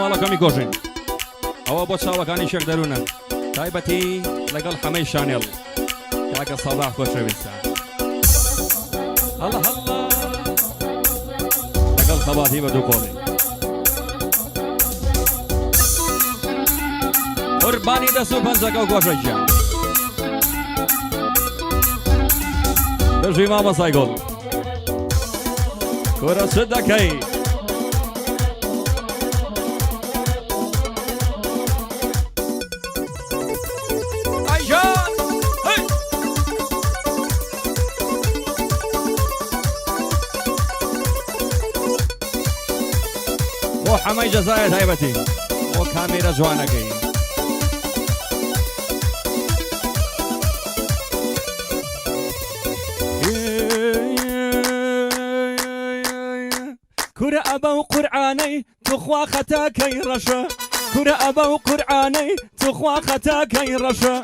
ماڵەکەمی گۆژین. ئەوە بۆ چاوەکانی شێخ دەروونە تایبەتی لەگەڵ حەمەی شانێڵ کاکە سەباح خۆشەویستە. هەڵە هەڵە لەگەڵ خەباتی بە دوو قۆڵی. قوربانی دەست و پەنجەکە و گۆشە گیان. بژی مامۆستای گوڵ. کورە چ دەکەی؟ بۆ حەمەی جەزایە تایبەتی بۆ کامێرە جوانەکەی. کورە ئەبە و قورعانەی توخوا خەتاکەی ڕەشە کورە ئەبە و قورعانەی توخوا خەتاکەی ڕەشە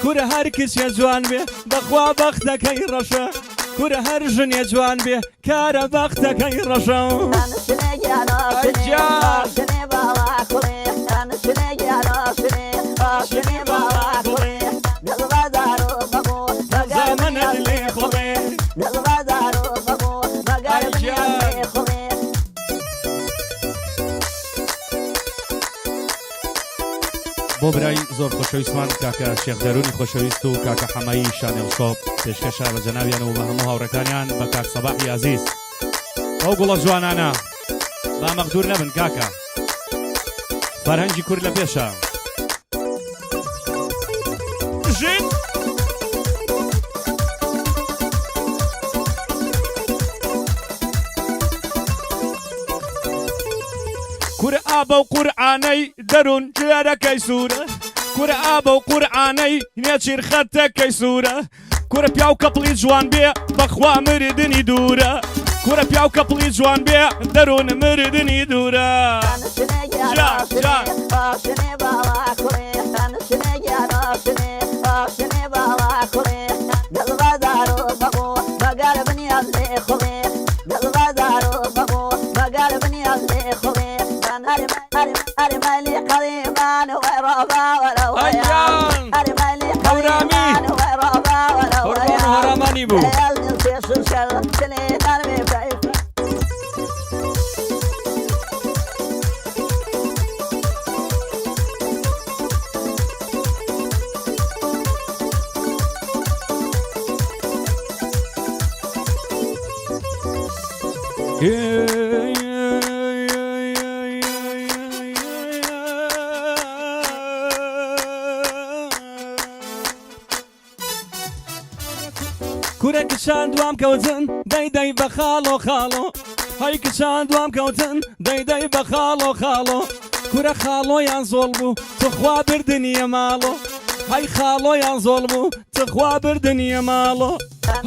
کورە هەر کچێ جوان بێ بەخوا بەختەکەی ڕەشە کورە هەر ژنێ جوان بێ کارە بەختەکەی ڕەشە. زەمەنت لێ خوڵێ بۆ برای زۆر خۆشەویستمان کاکە شێخ دەرونی خۆشەویست و کاکە حەمەی شانێڵ شۆپ پێشکەشە بە جەناویان و بە هەموو هاوڕێکانیان بە کاک سەباحی ئازیز ئەو گوڵە جوانانە با مەغدور نەبن کاکە فەرهەنگی کورد لە پێشە. ژن کورە ئابە و قورعانەی دەروون جوێرەکەی سوورە کورە ئابە و قورعانەی نێچیر خەتەکەی سوورە کورە پیاو کەپڵی جوان بێ بەخوا مردنی دوورە کورە پیاو کەپڵی جوان بێ دەروون مردنی دوورە جا جا. ئەیان هەورامی قوربان و هەرامانی بوو. کورە کچان دوام کەوتن دەی دەی بە خاڵۆ خاڵۆ هەی کچان دوام کەوتن دەی دەی بە خاڵۆ خاڵۆ کورە خاڵۆیان زۆڵ بوو تخوا بردنیە ماڵۆ هەی خاڵۆیان زۆڵ بوو تخوا بردنیە ماڵۆ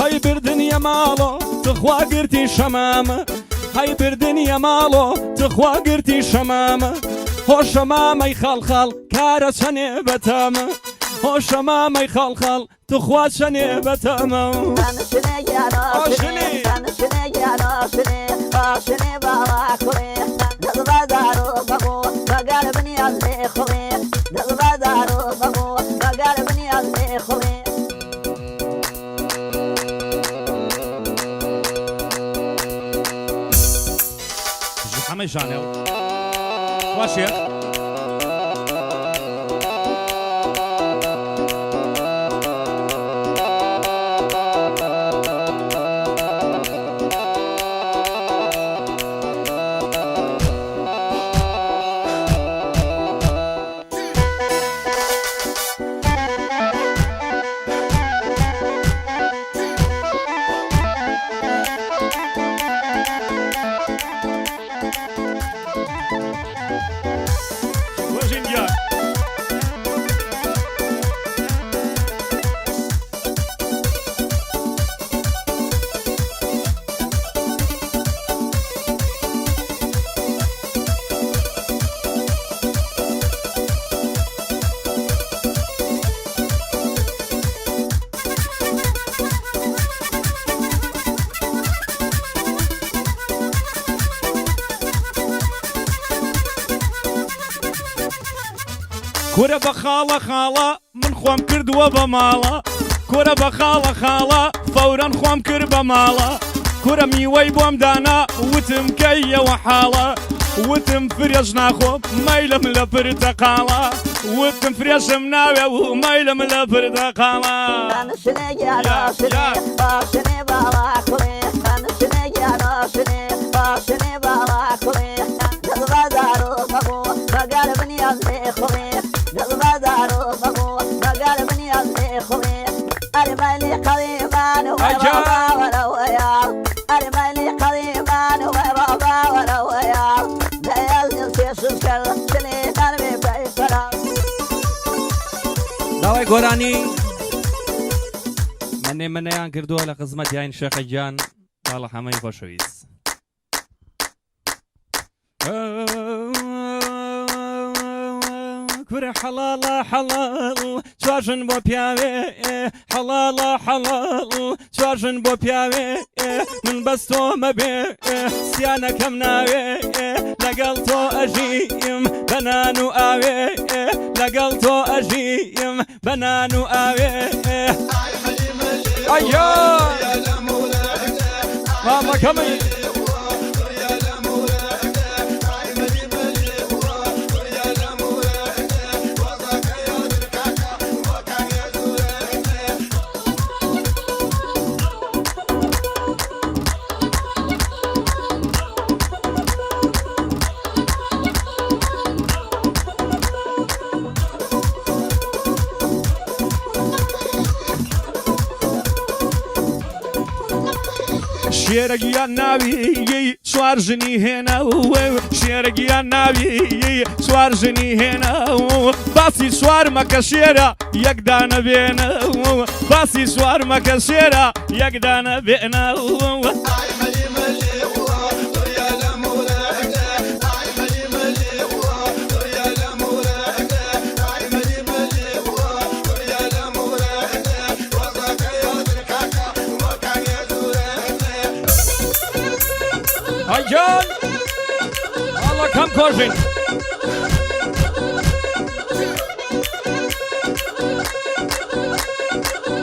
هەی بردنیە ماڵۆ تخوا گرتی شەمامە هەی بردنیە ماڵۆ تخوا گرتی شەمامە هۆ شەمامەی خاڵ خاڵ کارە چەنێ بەتامە هۆ شەمامەی خاڵ خاڵ تخوا چەنێ بەتامە. بژی حەمەی ژانێڵ خوا شێخ. کورە بە خاڵە خاڵە من خۆم کردووە بە ماڵە کورە بە خاڵە خاڵە فەورەن خۆم کرد بە ماڵە کورە میوەی بۆم دانا وتم کەیەوە حاڵە وتم فرێش ناخۆم مەیلم لە پرتەقاڵە وتم فرێشم ناوێ و مەیلم لە پرتەقاڵە. داوای گۆرانی منێ منەیان کردووە لە خزمەت یاین شێخە گیان باڵە حەمەی خۆشەویست. کورە حەڵاڵە حەڵاڵ چوارژن بۆ پیاوێ حەڵاڵە حەڵاڵ چوارژن بۆ پیاوێ من بەس تۆ مەبێ سیانەکەم ناوێ لەگەڵ تۆ ئەژیم بە نان و ئاوێ لەگەڵ تۆ ئەژیم بە نان و ئاوێ ئەیە مامەکەمی شێرە گیان ناوی چوار ژنی هێنا شێرە گیان ناوی چوار ژنی هێنا باسی چوار مەکە شێرە یەک دانە بێنە باسی چوار مەکە شێرە یەک دانە بێنە. ئەیجان ئەڵە کەم کۆژین.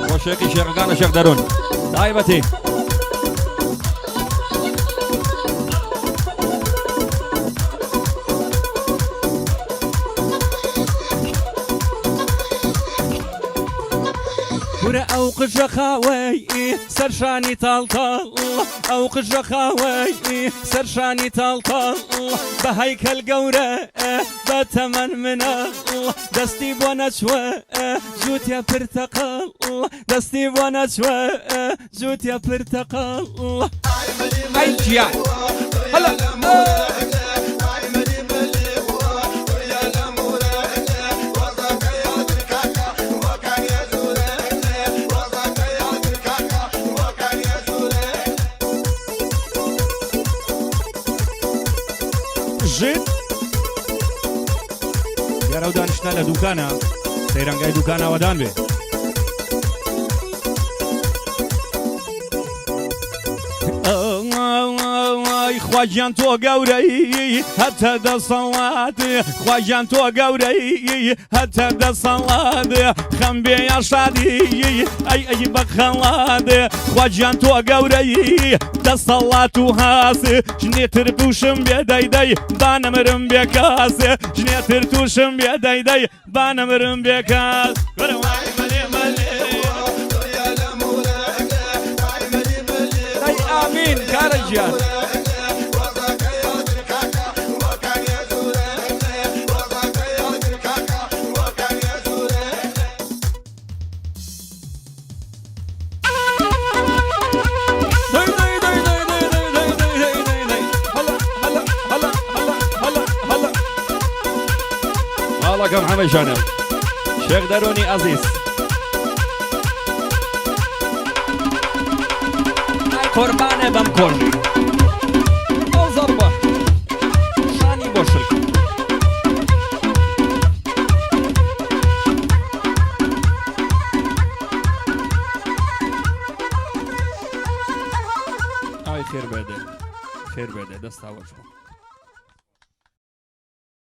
بۆ شێخی شێخەکانە شێخ دەرون تایبەتی. کورە ئەو قژە خاوەی سەرشانی تاڵ تاڵ ئەو قژە خاوەی سەرشانی تاڵ تاڵ بە هەیکەل گەورە بە تەمەن مناڵ دەستی بۆ نەچوە جووتە پرتەقاڵ دەستی بۆ نەچوە جووتە پرتەقاڵ. ئەی گیان هەلا. ژن دیارە ئەو دانیشتنە لە دوکانە سەیرانگای دوکان ئاوەدان بێ. ئای خواگیان تۆ گەورەی هەتە دەسەڵات خواگیان تۆ گەورەی هەتە دەسەڵات خەم بێ یا شادی ئەی ئەی بەخەڵات خواگیان تۆ گەورەی دەسەڵات و هاس ژنێتر بوشم بێ دەی دەی با نەمرم بێ کاس ژنێتر تووشم بێ دەی دەی با نەمرم بێ کاس. وەرە وای مەلێ مەلێ. ئەی ئامین کارە گیان. ماڵەکەم حەمەشانە شێخ دەرۆنی ئەزیز قوربانێ بەم کۆژی ئەو زەڕبە شانی بۆ شلکە. ئای خێر بێدێ خێر بێدێ دەستا وەش بوو.